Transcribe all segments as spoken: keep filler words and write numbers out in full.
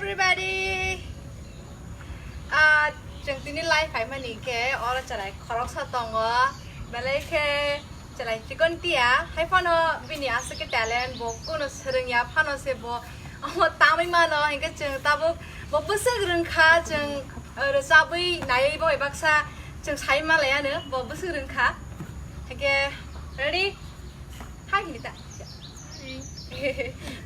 Everybody, ah, chwng tini live phaimani khe oro chwrai khoroksa tongo, belai khe chwrai chikon tia, hai phano bini aswk khe talent, bo kuno swrwngya phano se bo omo tamwi mano, hinkhe chwng tabuk bo bwswk rwngkha, chwng, ah, rwchabwi naiwi bo bai baksa chwng sai ma laiya no, bo bwswk rwngkha. Hinkhe ready? Hi, Nita.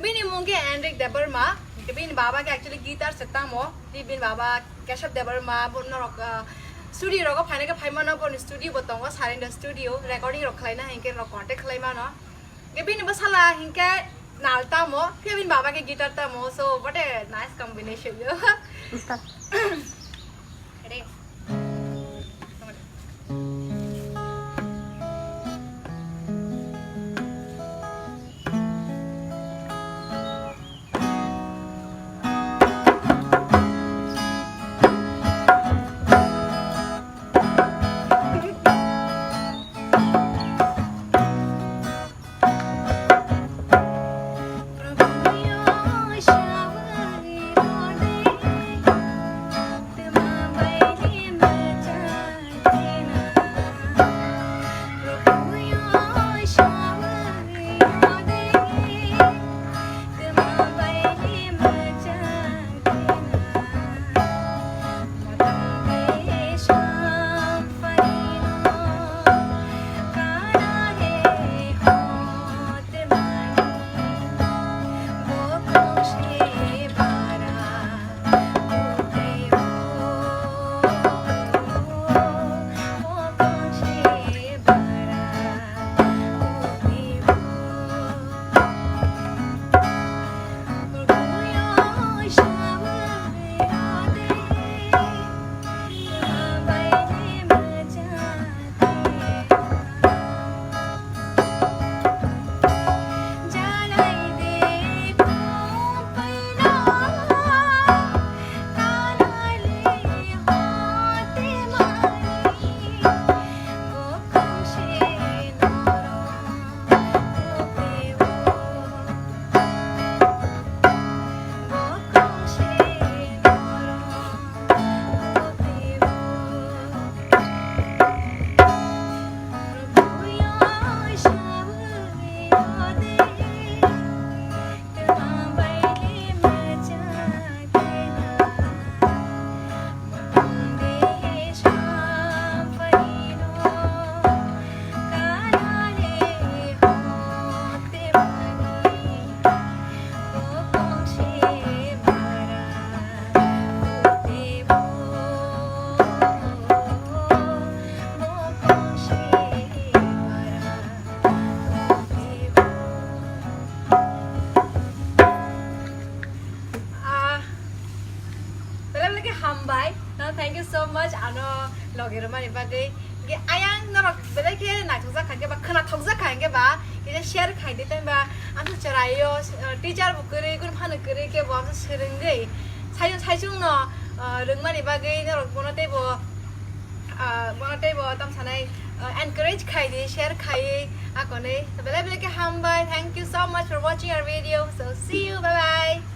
Bini mung khe Enric Debbarma. Bini baba khe actually guitar se tamo. Bini baba Keshav Debbarma, bo norok, ah, studio rogo phaina khe phaimano, boni studio bo tongo, Sarinda Studio. Recording rok khlaina hinkhe norok contact khlaimano. Bini bwsala hinkhe nal tamo, phiya bini baba khe guitar tamo. So, what a nice combination, yo. Ready? Ah, belai belai khe hambai. No, thank you so much. Ano logi rwmani bagwi. Ge ayang norok belai khe naithokjak kha, ge ba khwnathokjak kha, ge ba kisa share khai di, tei ba ang chwraio, uh, teacher bo kwrwi, gun phano kwrwi, ge bo ang swrwngwi. Saichung saichung no, uh, rwngmani bagwi norok bono tei bo, uh, bono tei bo tam sanai, uh, encourage khai di, share khai akonwi. Belai belai khe hambai. Thank you so much for watching our video. So see you. Bye bye.